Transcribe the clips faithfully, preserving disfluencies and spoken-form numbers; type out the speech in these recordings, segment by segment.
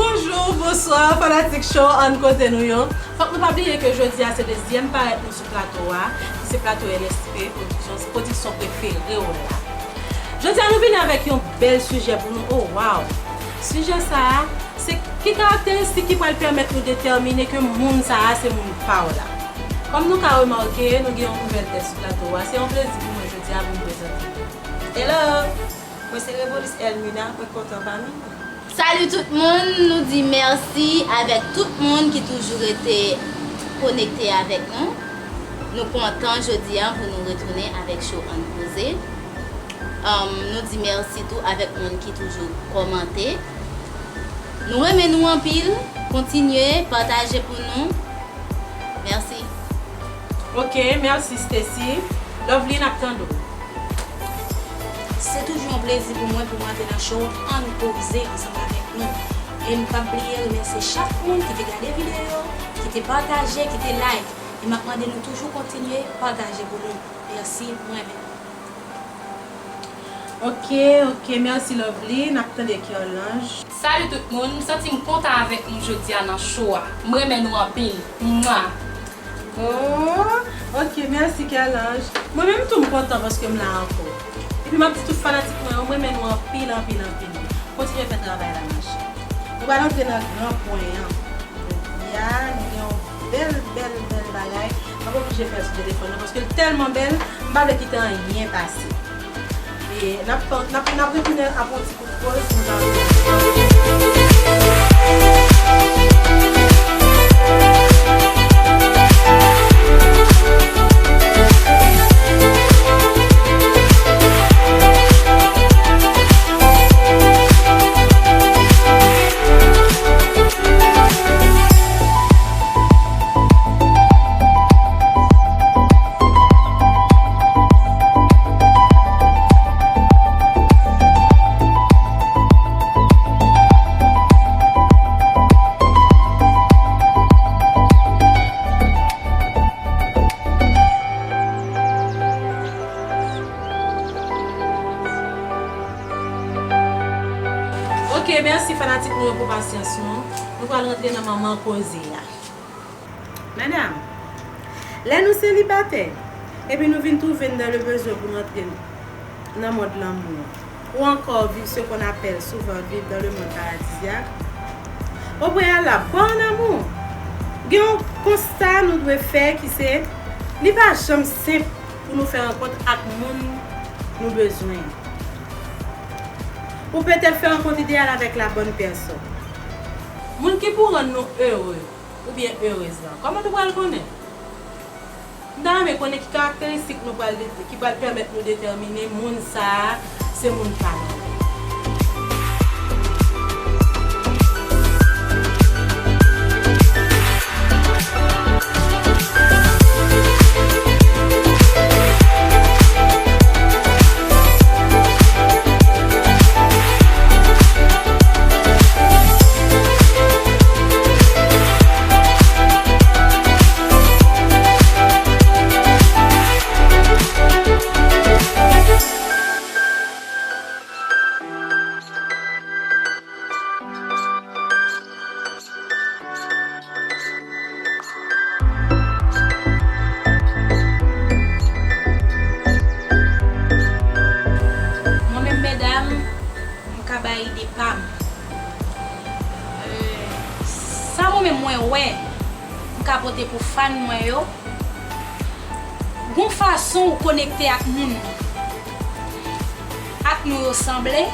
Bonjou, bonswa, fanatik show Ann Koze Nou yo. Fòk nou pa bliye ke jodi a se dezyèm parèt nou sou plato a, ki se plato L S P Production, se pwodiksyon prefere w la. Jodi a nou vini avèk yon bèl sijè pou nou, oh wow! Sijè sa a, se ki karakteristik ki pral pèmèt nou detèmine ke moun sa a se moun pa w la. Kòm nou ka remake, nou gen yon nouvèl tèt sou plato a. Se yon plezi pou mwen jodi a pou m prezante nou. Hello! Mwen se Revolis Elmina, mwen kontan pa nou. Salut tout moun, nou di mèsi avèk tout moun ki toujou rete konekte avèk nou. Nou kontan jodi a pou nou retounen avèk show Ann Koze. Um, nou di mèsi tou avèk moun ki toujou kòmante. Nou renmen nou anpil, kontinye pataje pou nou. Mèsi. Ok, mèsi Stacy. Lovely, n ap tande w. Se toujou yon plezi pou mwen pou m antre nan show Ann Koze ansanm avèk nou. E m p ap bliye remèsye chak moun ki te gade videyo, ki te pataje, ki te like. E m ap mande nou toujou kontinye pataje pou nou. Mèsi, mwen menm. Ok, ok, mèsi Lovely, n ap tande Kèlanj. Salut tout moun, m santi m kontan avèk nou jodi a nan show a. M renmen nou anpil. Mwa. Oh, ok, mèsi Kèlanj. Mwen menm tou m kontan paske m la ankò. Epi m ap di tout fanatik mwen yo, m renmen nou anpil, anpil, anpil. Kontinye fè travay la, machè. Nou pral antre nan gran pwen an. Jodi a, nou gen yon bèl, bèl, bèl bagay. M ap oblije fè l sou telefòn nan paske l tèlman bèl, m pa vle kite anyen pase. E n ap, n ap, n ap retounen apre yon ti kout poz, nou pral retounen. Ok, mèsi fanatik nou yo pou pasyans nou. Nou pral rantre nan manman koze a. Medam, lè nou selibatè, epi nou vin twouve n dan le bezwen pou n antre nan mond lanmou, ou ankò viv ce qu'on appelle souvent vivre dans le monde paradisiaque, o preyalab, kwè an amou. Gen yon konsta nou dwe fè ki se, li pa janm senp pou nou fè rankont ak moun nou bezwen. Ou petèt fè rankont ideyal avèk la bonne personne. Moun ki pou rann nou ere oubyen erez la, kòman nou pral konnen? M ta renmen konnen ki karakteristik nou pral de-, ki pral pèmèt nou detèmine moun sa a se moun pa nou. Mwen menm, medam, m ka bay ide pa m. Men mwen wè, m ka pote pou fan mwen yo. Gon fason ou konekte ak moun ak nou yo sanble.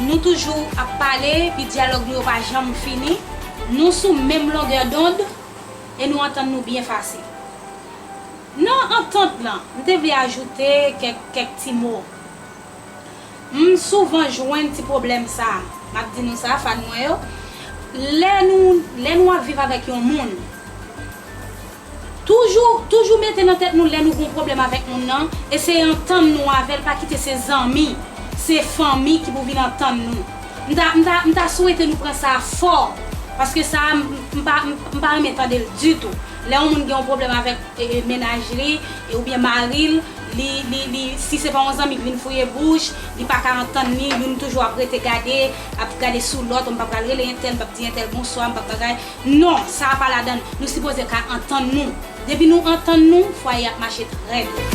Nou toujou ap pale, epi dyalòg nou yo pa janm fini. Nou sou menm longè dond e nou antann nou byen fasil. Nan antant lan, m te vle ajoute kèk, kèk ti mo. M souvan jwenn ti pwoblèm sa a. M ap di nou sa, fan mwen yo. Lè nou, lè nou ap viv avèk yon moun, toujou, toujou mete nan tèt nou lè nou gon pwoblèm avèk moun nan, eseye antann nou avè l, pa kite se zanmi, se fanmi ki pou vin antann nou. M ta, m ta, m ta swete nou pran sa fò, paske sa a, m, m pa, m, m pa renmen tande l ditou. Lè yon moun gen yon pwoblèm avèk e, e, mennaj li, e, oubyen mari l, li, li, li, si se pa yon zanmi k vin fouye bouch, li pa ka antann li, youn toujou ap rete gade, ap gade sou lòt, m pa pral rele entèl, m p ap di entèl bonswa, m p ap bagay. Non, sa a pa ladan l. Nou sipoze ka antann nou. Depi nou antann nou, fwaye ap mache trè byen.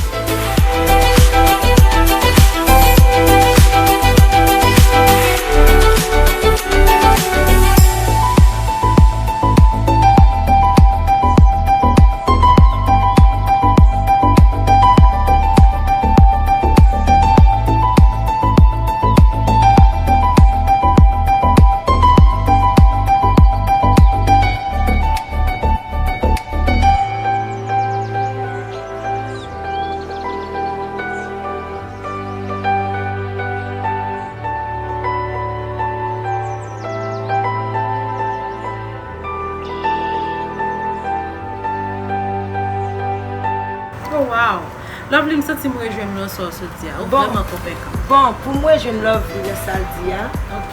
Oh, wow! Lovely, m santi m rejwenn nan sa w sot di a. Ou vrèman konvenkan. Bon, pou m rejwenn Lovely nan sa l di a, ok.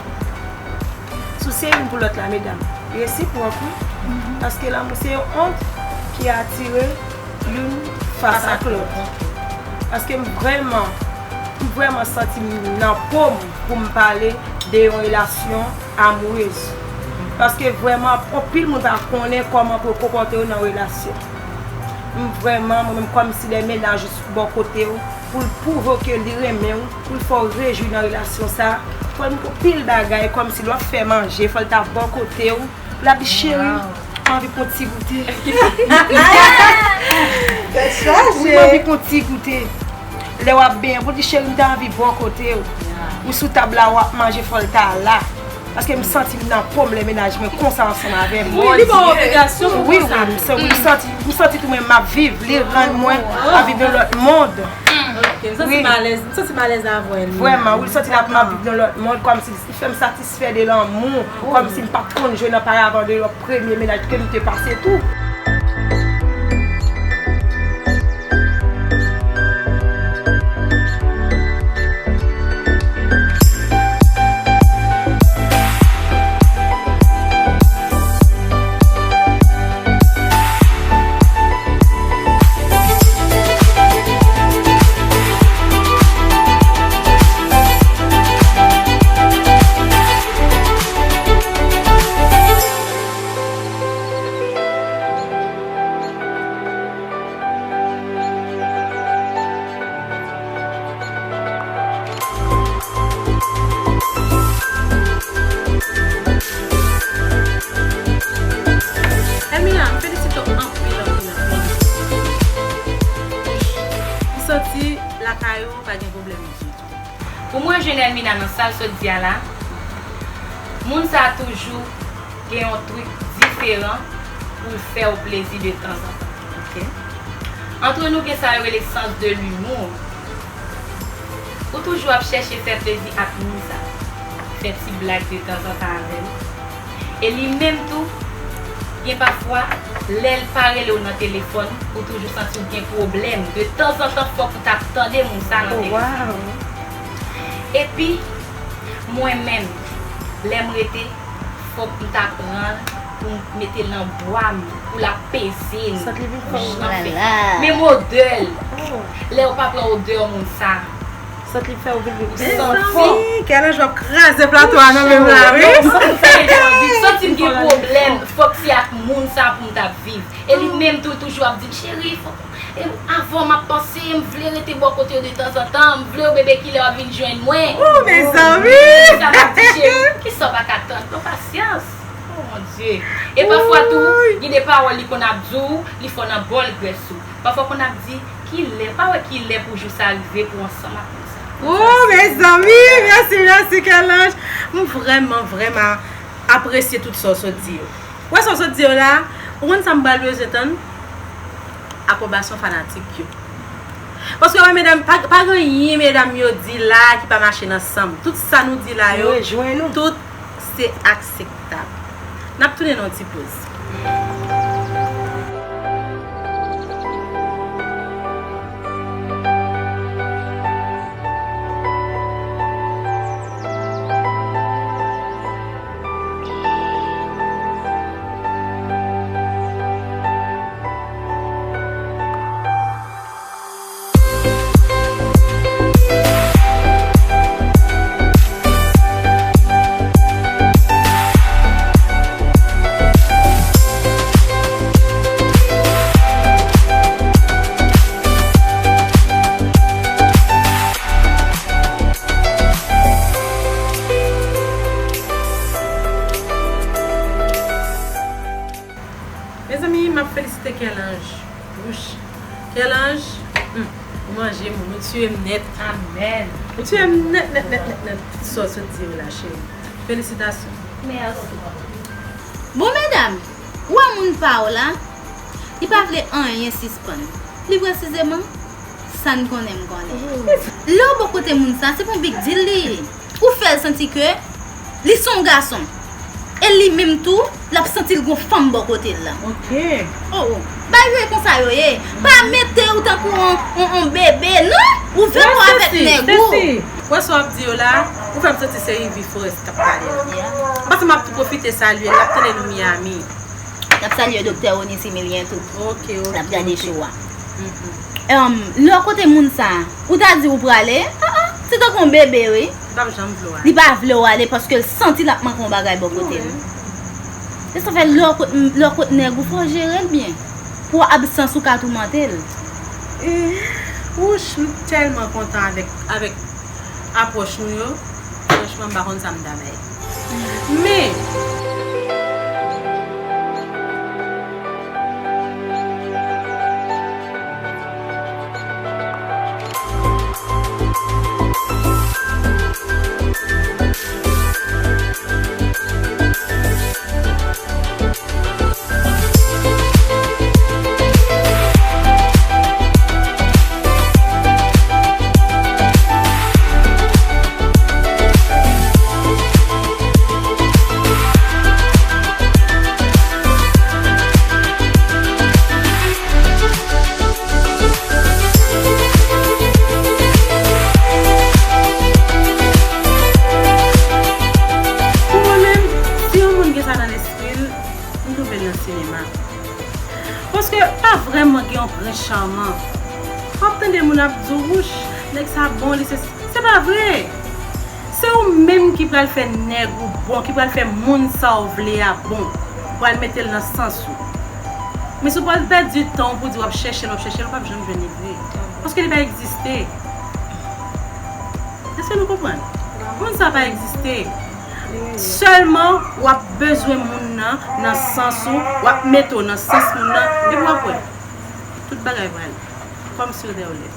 Sou se youn pou lòt la, medam. Resipwòk, wi. Paske lanmou se yon ont ki atire youn fas ak lòt. Paske m vrèman, m vrèman santi m nan po m pou m pale de yon relasyon amourez. Paske vrèman, anpil moun pa konnen kòman pou yo konpòte yo nan relasyon. M vrèman, mwen menm, kòmsi lè mennaj ou sou bò kote w, pou l pwouve w ke li renmen w, pou l fè w rejwi nan relasyon sa, fò l montre w pil bagay, kòmsi lè w ap fè manje, fò l ta bò kote w, pou l ap di, cheri, mwen anvi pran ti goute. Tèt chaje. Wi, mwen anvi pran ti goute. Lè w ap benyen, pou l di, cheri, m ta anvi bò kote w. Ou sou tab la, w ap manje, fò l ta la. Paske m santi m nan po m lè mennaj mwen konsa ansanm avè m. Wi, li ba w obligasyon pou konsa. Wi, wi, m sa-, wi, m santi, m santi tou mwen m ap viv, li rann mwen ap viv nan lòt mond. Ok, m santi m alèz, m santi m alèz avè l. Vrèman, wi, m santi l ap, m ap viv nan lòt mond, kòmsi li fè m satisfè de lanmou, kòmsi m pa t konn jwenn oparavan de lòt premye mennaj ke m te pase tou. Elmina, m felisite w anpil, anpil, anpil. M santi lakay ou pa gen pwoblèm ditou. Pou mwen jwenn Elmina nan sa l sot di a la, moun sa a toujou gen yon trik diferan pou l fè w plezi de tanzantan, ok? Antre nou gen sa yo rele sans de l'humour. Ou toujou ap chèche fè plezi ak moun sa, fè ti blag de tanzantan avè l. E li menm tou, gen pafwa, lè l pa rele w nan telefòn, ou toujou santi w gen pwoblèm. De tanzantan, fòk ou t ap tande moun sa nan telefòn. Epi, mwen menm, lè m rete, fòk m ta pran l pou m mete l nan bwa m, pou l ap peze m. Anfen, menm odè l. Lè w pa pran odè moun sa, ou santi. Mezanmi, kè laj w ap kraze plato a nan men m la, wi. Non, santi m gen pwoblèm, fòk se ak moun sa pou m t ap viv. E li menm tou, toujou ap di m, cheri, fòk, e, avan m ap panse, m vle rete bò kote w de tanzantan, m vle w bebe kilè w ap vin jwenn mwen. Oh, mezanmi! Sa m ap di, cheri, poukisa w pa ka tann? Pran pasyans. Oh, mon Dieu. E pafwa tou, gen de pawòl li konn ap di w, li fè w nan bòl grès ou. Pafwa w konn ap di, "Kilè, pa wè kilè pou jou sa rive pou w ansanm ak moun sa." Oh, mezanmi, mèsi, mèsi, Kèlanj. M vrèman, vrèman apresye tout sa w sot di yo. Wè sa w sot di yo la, ou konn sa m pral bezwen tann? Apwobasyon fanatik yo. Paske wè, medam, pa, pa gen anyen medam yo di la ki pa mache nan san m. Tout sa nou di la yo, tout se akseptab. N ap tounen nan yon ti poz. Mezanmi, m ap felisite Kèlanj. Wouch. Kèlanj, hmm, ou manje m, ou tiye m nèt. Amèn. Ou tiye m nèt, nèt, nèt, nèt, nèt. Tout sa w sot di yo la, cheri. Felisitasyon. Mèsi. Bon, medam, ou wè moun pa w la, li pa vle anyen sispann. Pli presizeman, sa n konnen m konnen. Lè w bò kote moun sa, se pa yon big deal li ye. Ou fè l santi ke li se yon gason. E li menm tou, l ap santi l gon fanm bò kote l la. Ok. Oh, oh. Bagay yo e konsa yo ye. Pa mete w tankou on, on, on bebe, non. Ouvè kò avèk nèg ou. Wè sa w ap di yo la, ou fè m santi se Ivy Forest k ap pale la. Paske m ap tou pwofite salye l, l ap tande nou Miami. N ap salye Doktè Onis Emilien tou. Ok, ok. N ap gade show a. Em, lè w kote moun sa, ou ta di ou prale? Ah, ah, se tankou yon bebe, wi. Li p ap janm vle w ale. Li pa vle w ale paske l santi l ap manke yon bagay bò kote l. Se sa fè lè w kot, lè w kot nèg ou, fò w jere l byen. Pou absans ou ka toumante l. Eh, wouch, m tèlman kontan avèk, avèk apwòch nou yo. Franchman, m pa konn sa m ta bay. Men, Pou mwen menm, si yon moun gen sa nan lespri l, m twouve l nan sinema. Paske pa vrèman gen yon prens chaman. W ap tande moun ap di w, "Wouch, nèg sa bon, li se," se pa vre. Se ou menm ki pral fè nèg ou bon, ki pral fè moun sa w vle a bon. Ou pral mete l nan sans ou. Men si w pral pèdi tan w pou di w ap chèche l, w ap chèche l, ou p ap janm jwenn li vre. Paske li pa egziste. Èske nou konprann? Moun sa pa egziste. Sèlman, w ap bezwen moun nan, nan sans ou, w ap mete w nan sans moun nan, epi w ap wè. Tout bagay pral kòmsi w te w lè.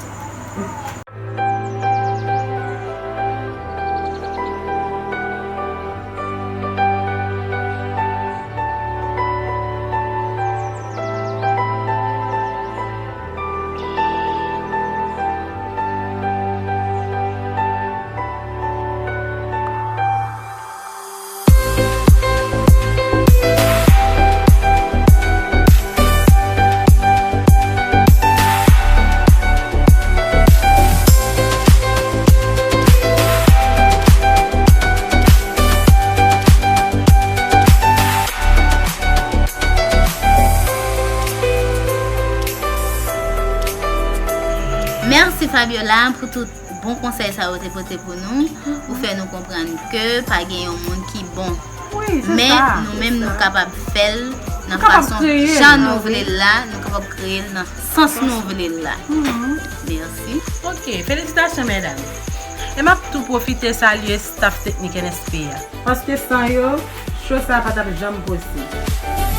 Mèsi Fabiola pou tout bon konsèy sa yo te pote pou nou. Ou fè nou konprann ke pa gen yon moun ki bon. Men nou menm nou kapab fè l nan fason jan nou vle l la, nou kapab kreye l nan sans nou vle l la. Mèsi. Ok, felisitasyon medam. E m ap tou pwofite salye staff teknik N S P a. Paske san yo, Cho sa pa t ap janm posib.